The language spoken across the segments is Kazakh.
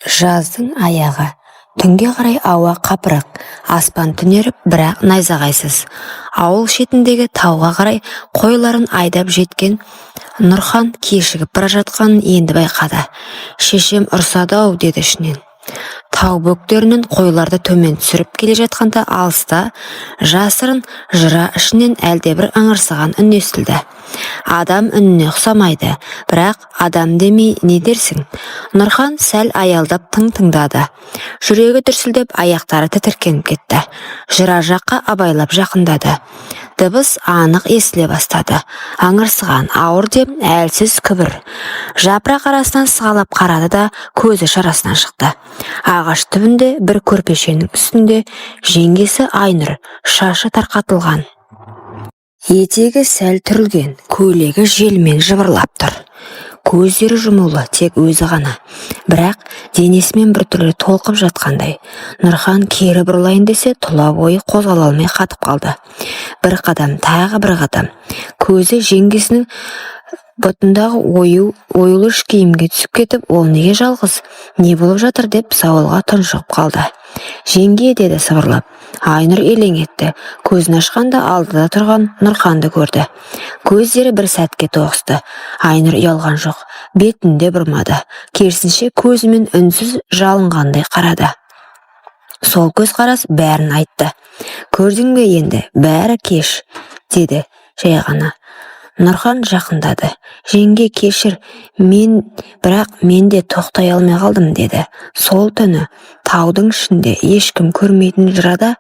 Жаздың аяғы. Түнге қарай ауа қапырық, аспан түнеріп, бірақ найзағайсыз. Ауыл шетіндегі тауға қарай қойларын айдап жеткен Нұрхан кешігіп бара жатқанын енді байқады. «Шешем ұрсады-ау», – деді ішінен. Тау бөктерінен қойларды төмен түсіріп келе жатқанда алыста, жасырын жыра ішінен әлдебір ыңырсыған үн естілді. Адам үніне ұқсамайды, бірақ адам демей не дерсің? Нұрхан сәл аялдап тың тыңдады. Жүрегі дүрсілдеп, аяқтары тітіркеніп кетті. Жыра жаққа абайлап жақындады. Дыбыс анық естіле бастады. Ыңырсыған ауыр дем, әлсіз күбір. Жапырақ арасынан сығалап қарады да, көзі шарасынан шықты. Ағаш түбінде бір көрпешенің үстінде жеңгесі Айнұр, шашы тарқатылған. Етегі сәл түрілген, көйлегі желмен жыбырлап тұр. Көздері жұмулы, тек өзі ғана. Бірақ денесімен біртүрлі толқып жатқандай. Нұрхан кері бұрылайын десе, тұла бойы қозғала алмай қатып қалды. Бір қадам, тағы бір қадам. Көзі жеңгесінің бұтындағы ою оюлы іш киімге түсіп кетіп, ол неге жалғыз, не болып жатыр деп сауалға тұншығып қалды. «Жеңге», – деді сыбырлап. Айнұр елең етті. Көзін ашқанда алдыда тұрған Нұрханды көрді. Көздері бір сәтке тоғысты. Айнұр ұялған жоқ, бетін де бұрмады. Керісінше, көзімен үнсіз жалынғандай қарады. Сол көзқарас бәрін айтты. «Көрдің бе енді, бәрі кеш», – деді жай ғана. Нұрхан жақындады. «Жеңге, кешір, мен, бірақ мен де тоқтай алмай қалдым», – деді. Сол түні таудың ішінде, ешкім көрмейтін жырада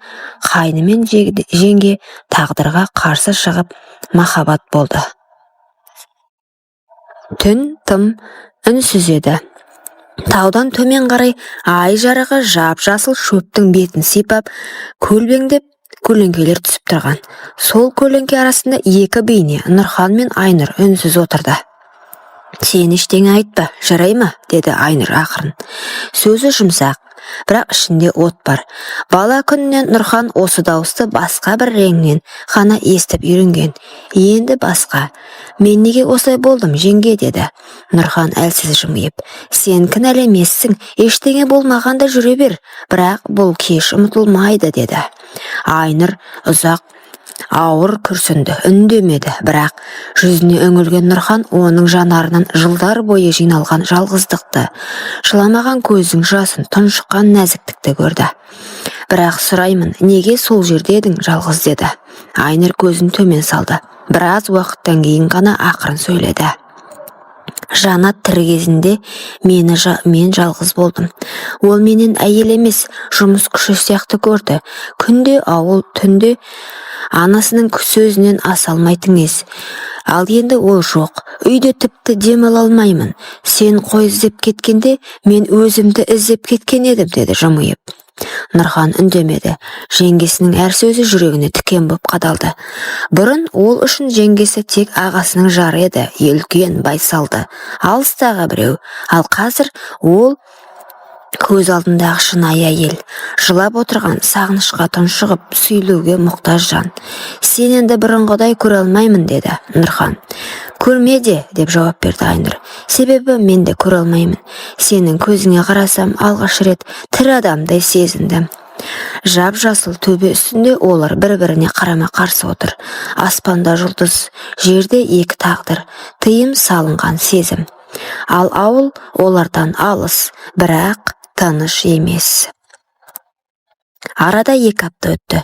қайны мен жеңге тағдырға қарсы шығып махаббат болды. Түн тым үнсіз еді. Таудан төмен қарай ай жарығы жап-жасыл шөптің бетін сипап, көлбеңдеп көлеңкелер түсіп тұрған. Сол көлеңке арасында екі бейне, Нұрхан мен Айнұр, үнсіз отырды. «Сен ештеңе айтпа, жарай ма?» – деді Айнұр ақырын. Сөзі жұмсақ, бірақ ішінде от бар. Бала күнінен Нұрхан осы дауысты басқа бір реңнен ғана естіп үйренген. Енді басқа. «Мен неге осылай болдым, жеңге?» – деді Нұрхан әлсіз жымиып. «Сен кінәлі емессің, ештеңе болмағанда жүре бер, бірақ бұл кеш ұмытылмайды», – деді. Айнұр ұзақ, ауыр күрсінді, үндемеді, бірақ жүзіне үңілген Нұрхан оның жанарынан жылдар бойы жиналған жалғыздықты, жыламаған көздің жасын, тұншыққан нәзіктікті көрді. «Бірақ сұраймын, неге сол жерде едің жалғыз?» – деді. Айнұр көзін төмен салды. Біраз уақыттан кейін ғана ақырын сөйледі. «Жанат тірі кезінде мен жалғыз болдым. Ол менен әйел емес, жұмыс күші сияқты көрді. Күнде ауыл, түнде анасының сөзінен аса алмайтын ез. Ал енді ол жоқ. Үйде тіпті демала алмаймын. Сен қой іздеп кеткенде, мен өзімді іздеп кеткен едім», – деді жымиып. Нұрхан үндемеді. Жеңгесінің әр сөзі жүрегіне тікен боп қадалды. Бұрын ол үшін жеңгесі тек ағасының жары еді, үлкен, байсалды, алыстағы біреу. Ал қазір ол көз алдындағы шынайы әйел, жылап отырған, сағынышқа тұншығып, сүюге мұқтаж жан. «Сен енді бұрынғыдай көре алмаймын», – деді Нұрхан. «Көрме де», – деп жауап берді Айнұр. «Себебі мен де көре алмаймын. Сенің көзіңе қарасам, алғаш рет тірі адамдай сезіндім». Жап жасыл төбе үстінде олар бір-біріне қарама қарсы отыр. Аспанда жұлдыз, жерде екі тағдыр, тыйым салынған сезім. Ал ауыл олардан алыс, бірақ тыныш емес. Арада 2 апта өтті.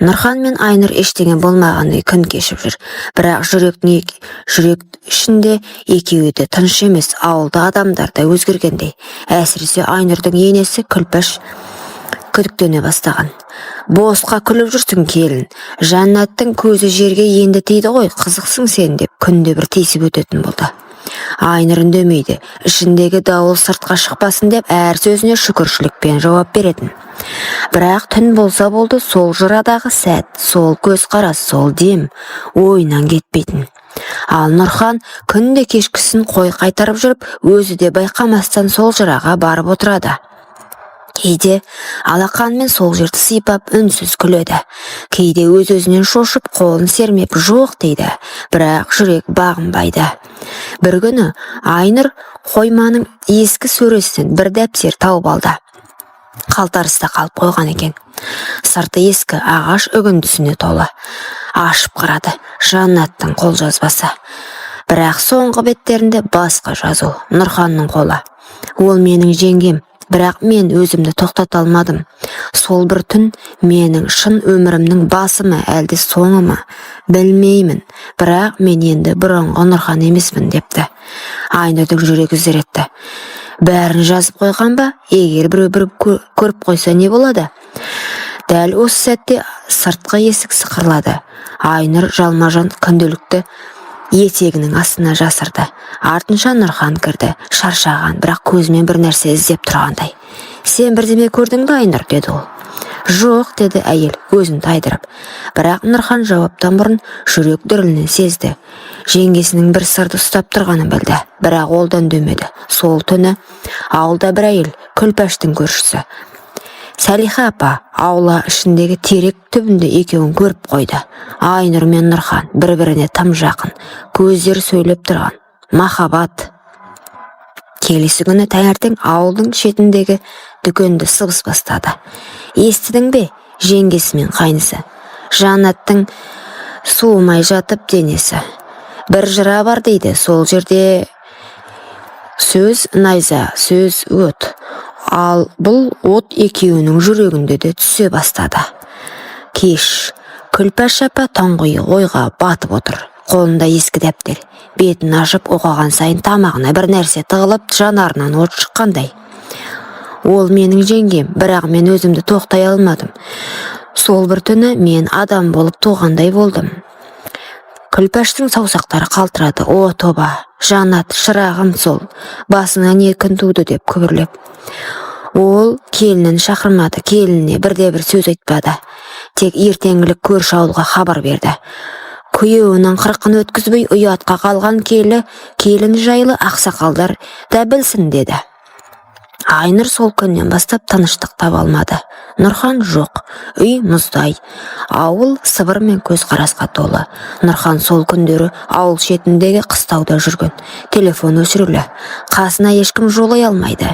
Нұрхан мен Айнұр ештеңе болмағандай күн кешіп жүр. Бірақ жүрек ішінде екеуі де тыныш емес. Ауылда адамдар да өзгергендей. Әсіресе Айнұрдың енесі Күлпәш күдіктене бастаған. «Босқа күліп жүрсің, келін. Жәннаттың көзі жерге енді тиді ғой, қызықсың сен», – деп күнде бір тиісіп өтетін болды. Айнұр үндемейді. Ішіндегі дауыл сыртқа шықпасын деп, әр сөзіне шүкіршілікпен жауап беретін. Бірақ түн болса болды, сол жырадағы сәт, сол көзқарас, сол дем ойынан кетпейтін. Ал Нұрхан күнде кешкісін қой қайтарып жүріп, өзі де байқамастан сол жыраға барып отырады. Кейде алақанымен сол жерді сипап, үнсіз күледі. Кейде өз-өзінен шошып, қолын сермеп, «Жоқ» дейді, бірақ жүрек бағынбайды. Бір күні Айнұр қойманың ескі сөресінен бір дәптер тауып алды. Қалтарыста қалып қойған екен. Сырты ескі, ағаш үгіндісіне толы. Ашып қарады: Жаннаттың қолжазбасы. Бірақ соңғы беттерінде басқа жазу, Нұрханның қолы. «Ол менің жеңгем, бірақ мен өзімді тоқтата алмадым. Сол бір түн менің шын өмірімнің басы ма, әлде соңы ма, білмеймін, бірақ мен енді бұрынғы Нұрхан емеспін», – депті. Айнұрдың жүрегі зір етті. Бәрін жазып қойған ба? Егер біреу бір көріп қойса, не болады? Дәл осы сәтте сыртқы есік сықырлады. Айнұр жалма-жан күнделікті етегінің астына жасырды. Артынша Нұрхан кірді, шаршаған, бірақ көзімен бір нәрсе іздеп тұрғандай. «Сен бірдеме көрдің бе, Айнұр?» – деді ол. «Жоқ», – деді әйел өзін тайдырып. Бірақ Нұрхан жауаптан бұрын жүрек дірілін сезді. Жеңгесінің бір сырды ұстап тұрғанын білді, бірақ ол да үндемеді. Сол түні ауылда бір әйел, Күлпәштің көршісі Сәлиха апа, аула ішіндегі терек түбінде екеуін көріп қойды. Айнұр мен Нұрхан бір-біріне тым жақын, көздері сөйлеп тұрған. Махаббат. Келесі күні таңертең ауылдың шетіндегі дүкенді сыбыс бастады. «Естідің бе, жеңгесі мен қайнысы? Жаннаттың суымай жатып денесі. Бір жыра бар дейді сол жерде». Сөз найза, сөз от. Ал бұл от екеуінің жүрегінде де түсе бастады. Кеш. Күлпәш апа тұңғиық ойға батып отыр. Қолында ескі дәптер. Бетін ашып оқыған сайын тамағына бір нәрсе тығылып, жанарынан от шыққандай. «Ол менің жеңгем, бірақ мен өзімді тоқтай алмадым. Сол бір түні мен адам болып туғандай болдым». Күлпәштің саусақтары қалтырады. «О, тоба, Жанат, шырағым, сол басыңа не күн туды?» – деп күбірлеп. Ол келінін шақырмады, келініне бірде бір сөз айтпады. Тек ертеңгілік көрші ауылға хабар берді. Күйеуінің қырқын өткізбей ұятқа қалған келін жайлы ақсақалдар да білсін деді. Айнұр сол күннен бастап тыныштық таба алмады. Нұрхан жоқ, үй мұздай, ауыл сыбыр мен көзқарасқа толы. Нұрхан сол күндері ауыл шетіндегі қыстауда жүрген. Телефон өшірулі, қасына ешкім жолай алмайды.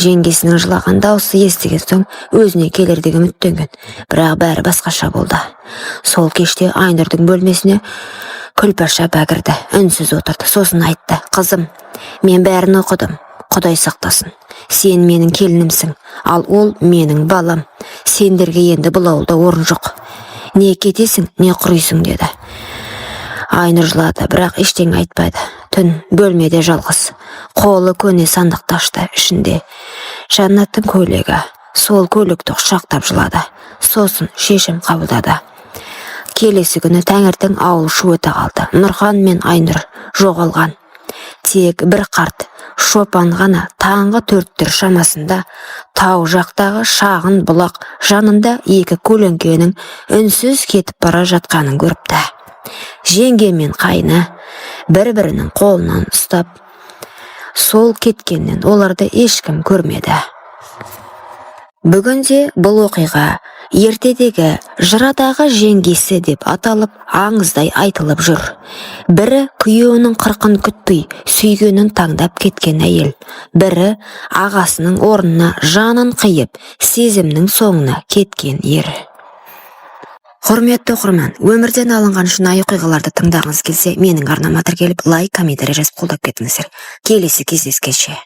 Жеңгесінің жылаған дауысы естіген соң өзіне келер деп үміттенген, бірақ бәрі басқаша болды. Сол кеште Айнұрдың бөлмесіне Күлпәш апа кірді. Үнсіз отырды, сосын айтты: «Қызым, мен бәрін оқыдым. Құдай сақтасын. Сен менің келінімсің, ал ол менің балам. Сендерге енді бұл ауылда орын жоқ. Не кетесің, не құрисың», – деді. Айнұр жылады, бірақ ештеңе айтпады. Түн бөлмеде жалғыз. Қолы көне сандықты ашты. Ішінде Жаннаттың көйлегі. Сол көйлекті құшақтап жылады. Сосын шешім қабылдады. Келесі күні таңертең ауыл шу ете қалды: Нұрхан мен Айнұр жоғалған. Тек бір қарт шопан ғана таңғы 4-тер шамасында тау жақтағы шағын бұлақ жанында екі көлеңкенің үнсіз кетіп бара жатқанын көріпті. Жеңге мен қайны бір-бірінің қолынан ұстап. Сол кеткеннен оларды ешкім көрмеді. Бүгінде бұл оқиға ертедегі жырадағы жеңгесі деп аталып, аңыздай айтылып жүр. Бірі күйеуінің қырқын күтпей, сүйгенін таңдап кеткен әйел, бірі ағасының орнына жанын қиып, сезімнің соңына кеткен ер. Құрметті оқырман, өмірден алынған шынайы оқиғаларды тыңдағыңыз келсе, менің арнама тіркеліп, лайк, комментарий жазып, қолдап кетіңіздер. Келесі кездескенше!